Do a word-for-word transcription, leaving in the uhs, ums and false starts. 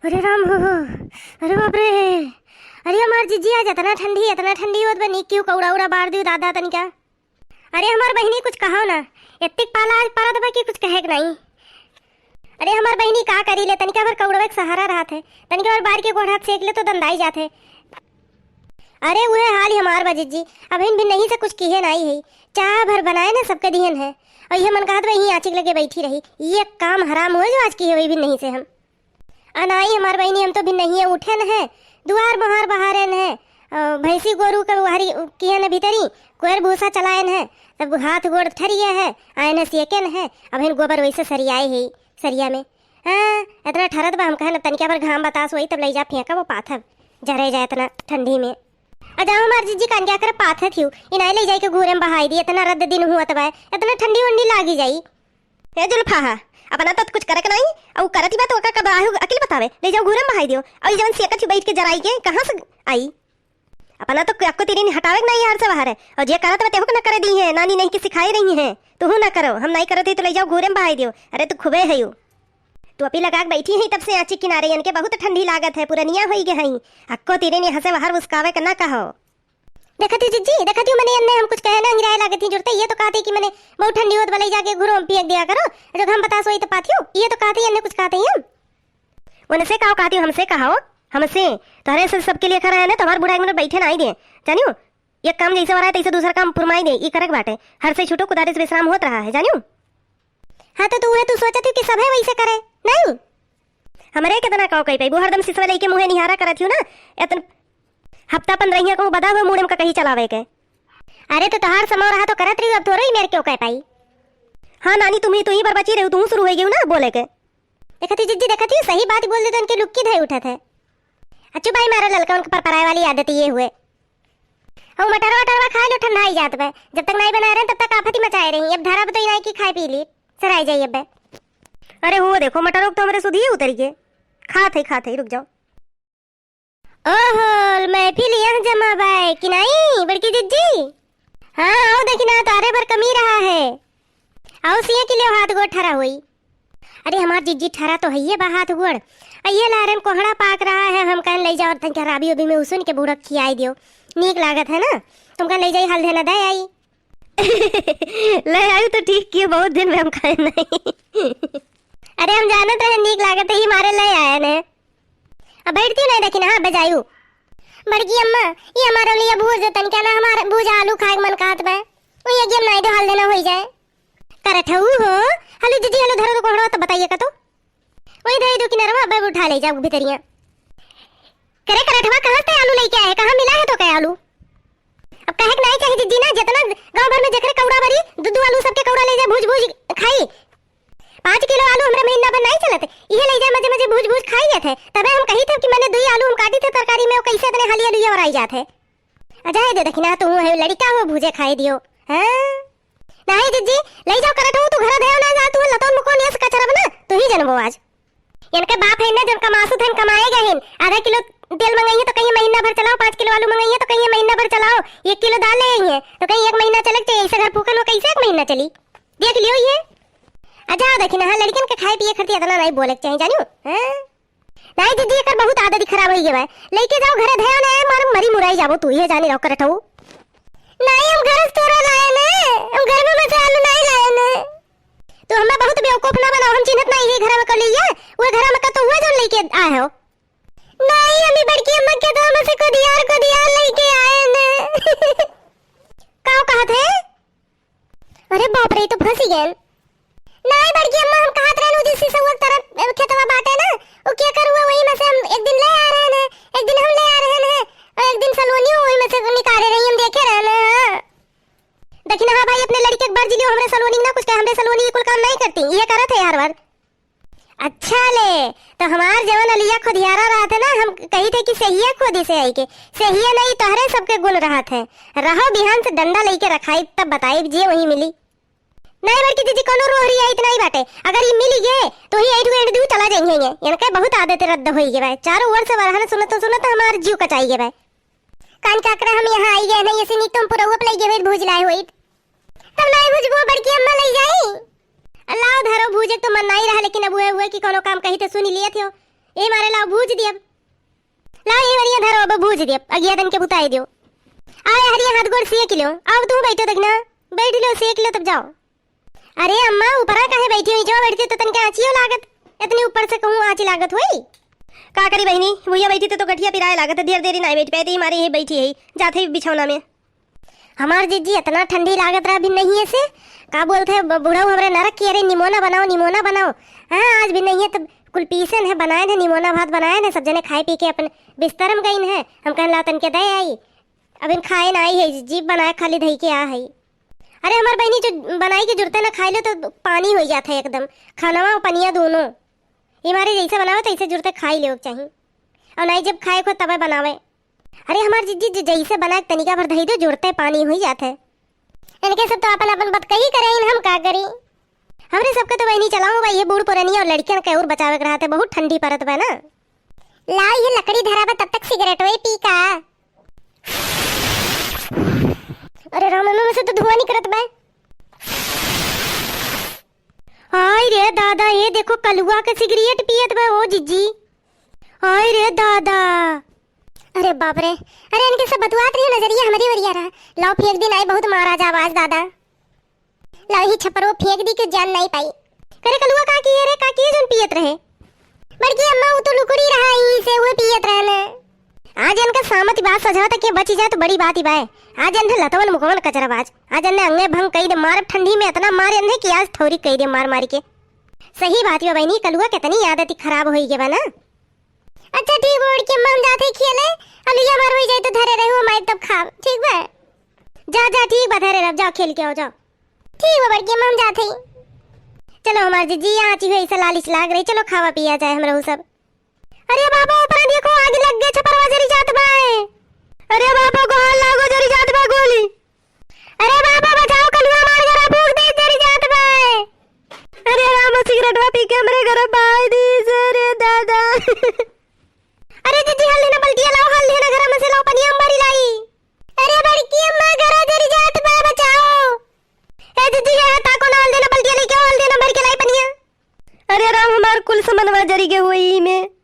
अरे राम हो, हो, अरे बाप रे, अरे हमार जिज्जी आज इतना ठंडी, इतना ठंडी होत बा, नीक कियो कौड़ा उड़ा बार दियो दादा तनिका। अरे हमार बहिनी कुछ कहो ना, एत्तिक पाला आज परत बा कि कुछ कहे के नाई। अरे हमार बहिनी का करी ले, तनिका भर कौड़वे के सहारा रहत है, तनिका भर बार के गोड़ हाथ सेक ले तो दंदाई जात है। अरे उहे हाल ही हमार बा जिज्जी, अबहिन भिन्नही से कुछ किहे नाई है, चाह भर बनाए ना सबके दिहन है, और ये मन कहत बा यहीं आँची के लगे बैठी रही, ये काम हराम हो जो आज किहे वही भिन्नही से हम। आ नाई हमार बहिनी, हम तो भिन्नही उठेन है, दुआर मोहार बहारेन है, अ, भैंसी गोरू के उहारी किहन भीतरी, कोयर भूसा चलाएन है, तब हाथ गोड़ ठरिए है, आएन है सेकेन है, अबहिन गोबर वैसे सरियाए है, सरिया में। हाँ, इतना ठरत बा, हम कहन तनिका भर घाम बतास होई, तब लई जा फेंका वो पाथब, जरे जाए इतना ठंडी में। आ जाओ हमार जिज्जी, कान क्या करे पाथत हियो, इनाई लई जाई के घूरे में बहाई दी, इतना रद्द दिन हुआ तब आए, इतना ठंडी वंडी लागी जाई। ए जुल्फा हा, अपना तो कुछ करे के नाई, अउ करत ही बा तो ओका कब आहू अकिल बतावे, लई जाओ घूरे में बहाई दियो, अउ ई जवन सेकत ही बैठ के जराई के, कहाँ से आई? अपना तो अक्को तिरिन हटावे के नाई हर से बाहर है, अउ जे करत बा तेहू के ना करे दी है, नानी नहीं के सिखाई रही है, तुहू ना करो, हम नाई करत ही तो लई जाओ घूरे में बहाई दियो, अरे तू खुबे है यू। टोपी लगा के बैठी है तब से आँची किनारे, इनके बहुत ठंडी लागत है, पुरनिया होई गे हई, अक्को तिरिन हंसे बाहर मुस्कावे के ना कहो। देखत ही जिज्जी, देखत ही मने एन्ने हम कुछ कहे ना, अंगिराए लागत ही जुरते, ये तो कहते कि मने बहुत ठंडी होत बा, लई जाके घूरो में पियक दिया करो, जब हम बतास होई तो पाथियो, ये तो कहते एन्ने कुछ कहते ही हम। उनसे कहो कहती हो, हमसे कहो, हमसे, तोहरे से सबके लिए खड़ा है ना, तो हमार बूढ़ा एक मिनट बैठे ना आई दे, जानियो, एक काम जैसे हो रहा है तैसे दूसरा काम फुरमाई दे, ई करे के बाटे, हर से छूटो कुदारी से विश्राम होत रहा है, जानियो। हाँ, तो तू उहे तू सोचत ही कि सभे वैसे करे, नहीं? हमरे कितना काव कही पाइबू, हरदम सिसवा लइके मुँहे निहारा करत हियो ना, एतन हफ्ता पंद्रहिया को बदा हुए मूड़े में का कही चलावे के। अरे तो तोहार समो रहा तो करत रही, अब थोड़ो ही मेर क्यों कह पाई? हाँ नानी, तुम ही, तू ही बर बची रही, तू शुरू हो गई ना बोले के। देखत ही जिज्जी, देखत ही, सही बात बोल दे तो इनके लुक्की धई उठत है। अच्छू भाई मारा ललका उनके पर पराए वाली आदत ये हुए। अउ मटरवा वटरवा खाए लो, ठंडा ही जात बा। जब तक नाई बनाए रहे तब तक आफत ही मचाए रही। अब धरब तो इनाई की खाए पी ली, सराई जाई अब। अरे हुआ देखो मटरवा तो हमरे सुधिए उतरी गे। खात है, खात है, रुक जाओ। ओहो, महफिल यहाँ जमा बाय कि नाई बड़की जिज्जी? हाँ, आओ देखी ना, तारे भर कमी रहा है। आओ सिया के लिए हाथ गोड़ ठरा होई। अरे हमार जिज्जी ठरा तो हइये बा हाथ गोड़। आ ये लारन कोहड़ा पाक रहा है, हम कहन लई जाओ तनिका राबी उबी में उसन के बूढ़ा खियाई दियो। नीक लागत है ना, तुम कहन लई जाई हल्दे ना दे आई। ले आयु तो ठीक कियो, बहुत दिन में हम खाए नहीं। अरे हम जानत रहे नीक लागत है, ई मारे ले आए ने। अब बैठती नहीं देखी ना, हाँ बजायु। बड़की अम्मा, ये हमारे लिए भूज दे तनिका ना, हमारे भूज आलू खाए के मन कहत बा। वो ये गेम नहीं दो, हल्दे ना होई जाए। करत हऊ हो। हलू जिज्जी, हलू धरो तो कोहड़वा तो बताइए का तो। वही धई दो किनारवा, अब उठा ले जाओ भीतरिया। करे करठवा, कहाँ से आलू लेके आए, कहाँ मिला है तो क्या आलू? अब कहे के नहीं चाहे जिज्जी ना, जितना गांव भर में जेकरे कौड़ा बरी, दू दू आलू सबके कौड़ा ले जाए, भूज भूज खाई। पाँच किलो आलू हमरे महीना भर नहीं चलत, इहे ले जाए मजे मजे भूज भूज खाई जात है। तबे हम कही थे कि मैंने दुई आलू हम काटी थे तरकारी में, वो कैसे इतने हाली आलू ये वराई जात है। आ जाए दे दखिना, तू है लड़का हो, भूजे खाए दियो। हाँ? नहीं जिज्जी, ले जाओ करत हो, तू घर धयो ना जा, तू लतौन मुकोन यस कचरब ना, तू ही जनबो आज। इनके बाप है ना, जिनका मासू धन कमाए गए हैं, आधा किलो तेल मंगाइए तो कहीं महीना भर चलाओ, पाँच किलो आलू मंगाइए तो कहीं महीना भर चलाओ, एक किलो दाल ले आई है तो कहीं एक महीना चले के चाहिए, ऐसे घर फूकन हो कैसे एक महीना चली? देख लियो ये। आ जाओ दखिना, हाँ, लड़कन के खाए पिए खर्चे इतना नहीं बोले के चाहिए, जानियो? हाँ? नहीं दीदी, एकर बहुत आदत ही खराब होई गई बा। लेके जाओ घरे, धया ना है, मार मरी मुराई जाबो तू, ये जाने रहो करत हऊ। नहीं, हम घर से तोरा लाए ने, हम घर में बचा आलू नहीं लाए ने। तो हमें बहुत बेवकूफ ना बनाओ, हम चिन्हत नहीं है घर में कर लिया, वो घर में का तो हुआ जौन लेके आए हो। नहीं, अम्मी बड़की अम्मा के तो हमसे कुदियार कुदियार लेके आए ने। का कहत है? अरे बाप रे, ई तो फंसी गए। नाई बड़की अम्मा, हम कहत रहन उ जे सिसौआ के तरफ खेतवा बाटे ना, उ के करुआ वही में से हम एक दिन ले आ रहे हैं, एक दिन हम ले आ रहे हैं, और एक दिन सलोनी वही में से निकाले रही, हम देखे रहे हैं। हाँ। देखी ना, हाँ भाई, अपने लड़के के बर्ज लियो, हमरे सलोनी ना कुछ कहे, हमरे सलोनी ये कुल काम नहीं करती, ये करत है हर बार। अच्छा ले, तो हमार जवन अलिया खोदियारा रहत है ना, हम कही थे कि सहिया खोदी से आई के, सहिया नहीं, तोहरे सबके गुण रहत है। रहो, बिहान से डंडा लेके रखाई, तब बताई जे वही मिली। नहीं बड़की दीदी, कोनो रोहरी आई तो नहीं बाटे, अगर ये मिली गए तो ही ऐठ एंड दू चला जाएंगे। इनके बहुत आदत रद्द होई गए बा, चारों ओर से वरहन सुनत सुनत हमार जीव कचाई गए बा। कान काकरा, हम यहाँ आई गए ना, ऐसे नहीं तुम पुरौआ पे लई गए भूज लाए होई। तब नाई भुजबो बड़की अम्मा लई जाई। अल्लाह धरो भूजे तो मन नाई रहा, लेकिन अब उहे हुए कि कोनो काम कही तो सुन ही लिए थियो। ए मारे लाओ भूज दियब। लाओ ए हरिया धरो, अब भूज दियब, अगिया तन के बुताई दियो। आओ ए हरिया हाथ गोड़ सेक लो, आओ तू बैठो देखना, बैठ लो सेक लो तब जाओ। अरे अम्मा ऊपरा काहे बैठी हुई, जो बैठती तो तन के आँचियो लागत, इतनी ऊपर से कहूँ आँची लागत हुई। का करी बहिनी, भुइया बैठी तो, तो गठिया पिराए लागत, ढेर देरी नाई बैठ पाए, ते मारे यही बैठी है, जात है बिछौना में। हमार जिज्जी इतना ठंडी लागत रहा भी नहीं है से, का बोलते हैं ब-, बूढ़ऊ हमरे नरक की, अरे निमोना बनाओ, निमोना बनाओ। हाँ आज भी नहीं है तब कुल पीसन है, बनाए है निमोना भात बनाए है, सब जने खाए पी के अपन बिस्तर में गईन है। हम कहन ला तन के दे आई, अब इन खाए ना आई है जिज्जी, बनाए खाली धई के आ है। अरे हमार बहिनी जो बनाई के जुरते ना खाई लो तो पानी हो जाता है एकदम, खानवा और पनिया दोनों। ये मारे जैसे बनावे तैसे जुरते खाई ले चाहिए, और नहीं जब खाए को तबे बनावे। अरे हमार जिज्जी ज-, जैसे बना के तनिका भर धई दो, जुड़ते पानी हुई जात है। इनके सब तो अपन अपन बतकही करे, इन हम का करी? हमरे सबके तो बहिनी चलाओ भाई, ये बूढ़ पुरानी और लड़कियन के और बचावे के रहते, बहुत ठंडी परत बा ना। लाई ये लकड़ी धरा बा, तब तक सिगरेट वे पी का। अरे राम, एमे से तो धुआं निकरत बा। हाय रे दादा, ये देखो कलुआ के सिगरेट पियत बा ओ जिज्जी। हाय रे दादा। अरे बाप रे, अरे इनके सब बतुआत रही नजरिया हमारी ओरिया रहा। लाओ फेंक दी नाई, बहुत मारा जाब आज दादा। लाओ ही छपरो फेंक दी के जान नाई पाई। करे कलुआ का किए रे, का किए जोन पियत रहे? बड़की अम्मा उ तो लुकुड़ी रहा ई से उहे पियत रहे ने। आज इनका सामत बात सजावा तक के बची जाए तो बड़ी बात ही बाय। आज इन्हें लतवन मुखवन कचरा बाज। आज इन्हें अंगे भंग कई दे मारब ठंडी में इतना मार इन्हें कि आज ठौरी कई दे मार मार के। सही बात बा बहिनी, कलुआ कितनी आदत ही खराब होई के बा ना। अच्छा ठीक बा, बड़की अम्मा हम जात है खेले, अलुइया मार होई जाए तो धरे रहो माई तब खाब, ठीक बा? जा जा ठीक बा, धरे रह, जाओ खेल के आओ जाओ। ठीक बा बड़की अम्मा हम जात है। चलो हमार जिज्जी यहाँ आची हुई ऐसा लालिच लाग रही, चलो खावा पिया जाए हम रहू सब। अरे बाबा ऊपर देखो आग लग गए, छपरवा जरी जात बा। अरे बाबा गोहार लागो जरी जात बा गोली। अरे बाबा बचाओ कलुआ मार गरा फूंक दे जरी जात बा। अरे राम सिगरेटवा पी के हमरे घर बाई दी से रे दादा। अरे जिज्जी हाल लेना बल्टिया लाओ, हाल लेना घर में से लाओ पनिया हम भरी लाई। अरे बड़की अम्मा घर जरी जात बा बचाओ। ए जिज्जी ये ताको ना हाल देना बल्टिया लेके आओ, हाल देना भर के लाई पनिया। अरे राम हमार कुल समनवा जरी के हुई में।